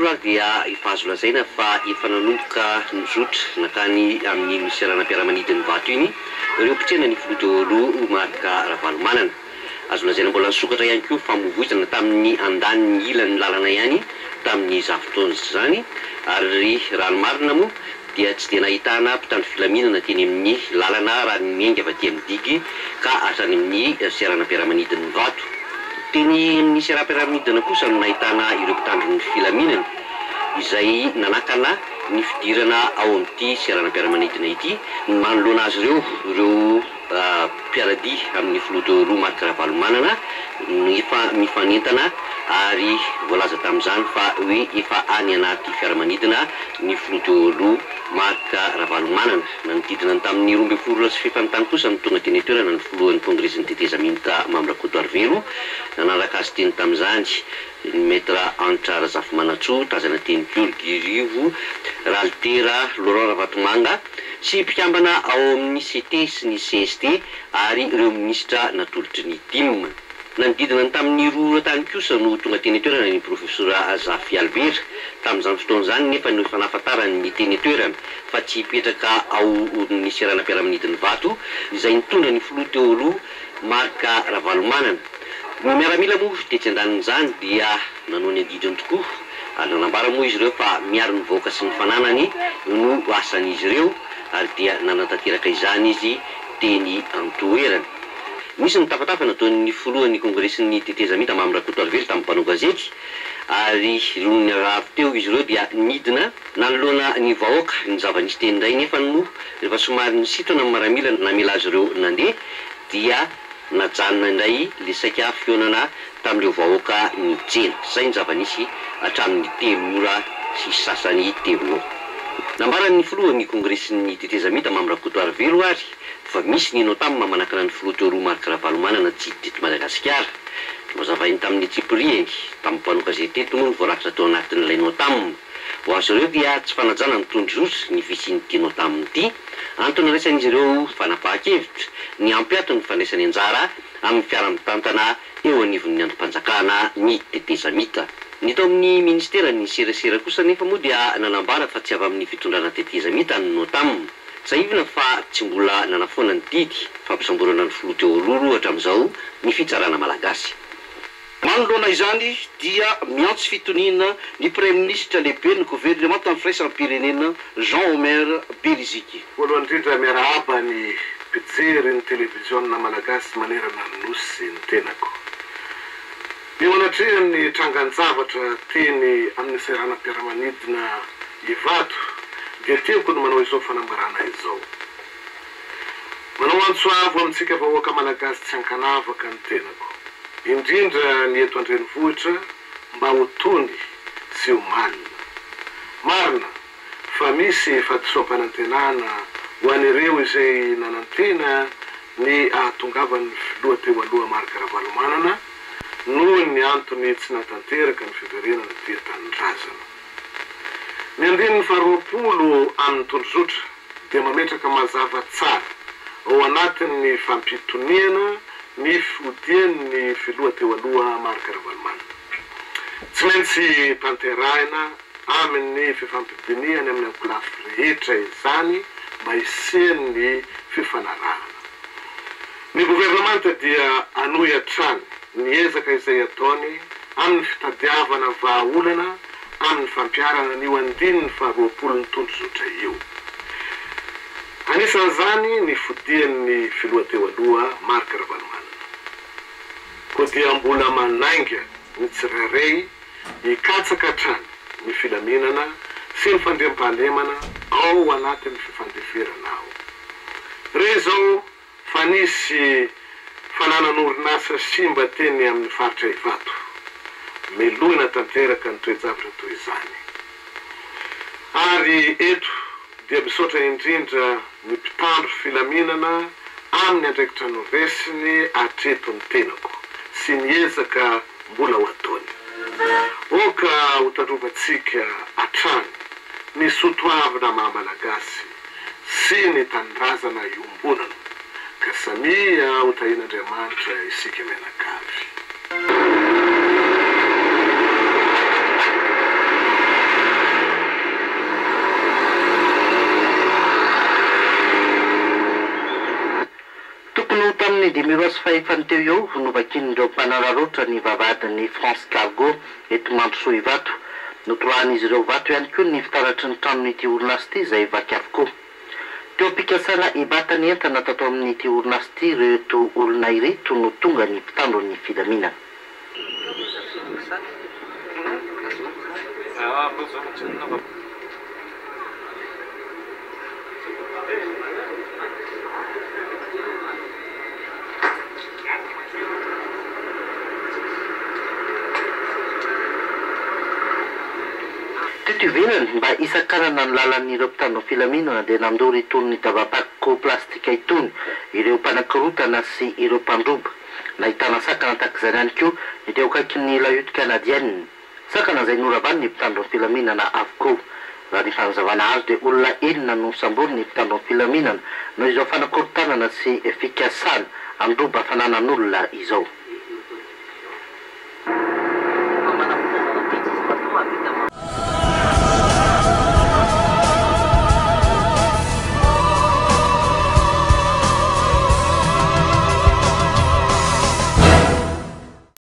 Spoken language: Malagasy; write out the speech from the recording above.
ora ary dia efa azo lazaina fa efa nanomboka nizotra nankany amin'iny seranam-piaramanidin'Ivato iny ireo mpitsena ny filoha teo aloha Marc Ravalomanana. Azo lazaina mbola nisokatra ihany koa famoivoizana tamin'ny andaniny ilan'ny lalana ihany tamin'izany fotoana izany ary raha ny marina moa dia tsy dia nahitana mpitandro filaminana teny amin'ny lalana raha ny miainga avy aty amin'ny digy ka hatrany amin'ny seranam-piaramanidin'Ivato. Teny amin'ny seram-piaramanidina kosa no nahitana ireo mpitandro ny filaminana izay nanakana ny fidirana ao amin'ity seranam-piaramanidina ity manoloana azy ireo ireo mpiara-dia amin'ny filoha teo aloha Marc Ravalomanana efa mifanentana ary voalaza tamin'izany fa hoe efa any anaty fiaramanidina ny filoha teo aloha Marc Ravalomanana. Nanodidina ny tamin'ny 12 ora sy fahefany tany kosa no tonga teny an-toerana ny filohan'ny Kongresin'ny tetezamita Mamy Rakotoarivelo. Nanaraka azy teny tamin'izany ny Maître Hanitra Razafimanantsoa, tazana teny koa ry Guy Rivo, Ralitera, Laurent Ravatomanga sy mpikambana ao amin'ny CT sy ny cst ary ireo minisitra natolotry ny tim. Nanodidina ny tamin'ny 2 ora tany kosa no tonga teny an-toerana ny Profesora Zafy Albert. Tamin'izany fotoana izany nefa no efa nahafantarany ny teny an-toerana fa tsy hipetraka ao amin'ny seranam-piaramanidin'Ivato izay nitondra ny filoha teo aloha Marc Ravalomanana. Ny miaramila moa tetsy andanin'izany dia nanao ny adidiny tokoa ary nanambara moa izy ireo fa miaro ny vahoaka sy ny fananany no asan'izy ireo ary dia nanatanteraka izany izy teny an-toerana. Nisy ny tafatafa nataon'ny filohan'ny kongresin'ny tetezamita Mamy Rakotoarivelo tamin'ny mpanao gazety ary nony avy teo izy ireo dia nidina nanoloana ny vahoaka. Ny zava-nisy teny indray nefany moa rehefa somary nisintona ny maramila namela azy ireo nandeha dia najanona indray ilay saika fihaonana tamin'ireo vahoaka nitsena. Izay ny zava-nisy hatramin'ny telo ora sy sasany teo ho eo. Nambaran'ny filohan'ny kongresin'ny tetezamita Mamy Rakotoarivelo ary fa misy ny Notam manakana ny filoha teo aloha Marc Ravalomanana tsy hiditra eto Madagasikara. Nohazavainy tamin'ny antsipiriany tamin'ny mpanao gazety teto moa ny voarakitra tao anatin'ilay Notam. Ho azy ireo dia tsy fanajana ny tondrozotra ny fisian'ity Notam ity. Antony nandraisan'izy ireo fanapahan-kevitra ny hampiato ny fandraisany anjara amin'ny fiaraha-mitantana eo anivon'ny andrim-panjakana ny tetezamita. Ny tao amin'ny ministeran'ny serasera kosa anefa moa dia nanambara fa tsy avy amin'ny fitondrana tetezamita ny Notam. Tsiahivina fa tsy mbola nanafoana ny didy fampisamborana ny filoha teo aloha aloha hatramin'izao ny fitsarana malagasy. Manoloana izany dia miantso fitoniana ny Praiminisitra lehiben'ny governemantan'ny Firaisam-pirenena Jean Omer Beriziky. Voalohany indrindra miarahaba ny mpijery ny televiziona malagasy manerana ny Nosy ny tenako. Eo anatrehan'ny trangan-javatra teny amin'ny seranam-piaramanidina Ivato dia tiako ny manao izao fanambarana izao. Manao antso avo amintsika vahoaka malagasy tsy ankanavaka ny tenako, indrindra ny eto an-drenivohitra mba ho tony sy ho malina. Marina fa misy fahadisoam-panantenana ho an'ireo izay nanantena ny ahatongavan'ny filoha teo aloha Marc Ravalomanana noho ny antony tsy nahatanteraka ny fiverenana aty an-tanindrazana. Ny andininy faharoapolo amin'ny tondrozotra dia mametraka mazava tsara ao anatin'ny fampitoniana ny fodian'ny filoha teo aloha Marc Ravalomanana. Tsy maintsy tanterahina amin'ny fifampidinihana amin'ny ankolafy rehetra izany mba hisian'ny fifanarahana. Ny governemanta dia hanohy hatrany ny ezaka izay ataony amin'ny fitadiavana vahaolana amin'ny fampiharana an'io andininy faharoapolon'ny tondrozotra io. Anisan'izany ny fodian'ny filoha teo aloha Marc Ravalomanana. Koa dia mbola manainga ny tsirairay hikatsaka hatrany ny filaminana sy ny fandriampahalemana ao anatin'ny fifandeferana ao. Re izao fa nisy fananan'orinasa simba teny amin'ny faritra Ivato. Melohina tanteraka ny toe-javatra toy izany. Ary eto dia misaotra indrindra ny mpitandro filaminana amin'ny andraikitra noraisiny hatreto ny tenako sy ny ezaka mbola ho ataony. Aoka ho tandrovantsika hatrany ny soatoavina maha Malagasy sy ny tanindrazana iombonana ka samia ho tahian'Andriamanitra isika mianakavy. tamin'ny 5h45 teo eo, novakian'ireo mpanararaotra ny vavahadin'ny France Cargo eto Mandrosoa Ivato. Notorahan'izy ireo vato ihany koa ny fitaratry ny tranon'ity orinasa ity izay vaky avokoa. Teo am-pikasana hibata ny entana tato amin'ity orinasa ity ireto olona ireto no tonga ny mpitandro ny filaminana. Teto ivelany, mba hisakanana ny lalan'ireo mpitandro ny filaminana dia nandoro itony dabam-pako plastika itony ireo mpanakorotana sy ireo mpandroba. Nahitana sakana tahaka izany ihany koa ny teo akaikin'ny La Hutte Canadienne. Sakana izay noravan'ny mpitandro ny filaminana avokoa. Raha ny fanazavana azo dia olona enina no nosamborin'ny mpitandro ny filaminana noho izao fanakorontanana sy fikasana handroba fananan'olona izao.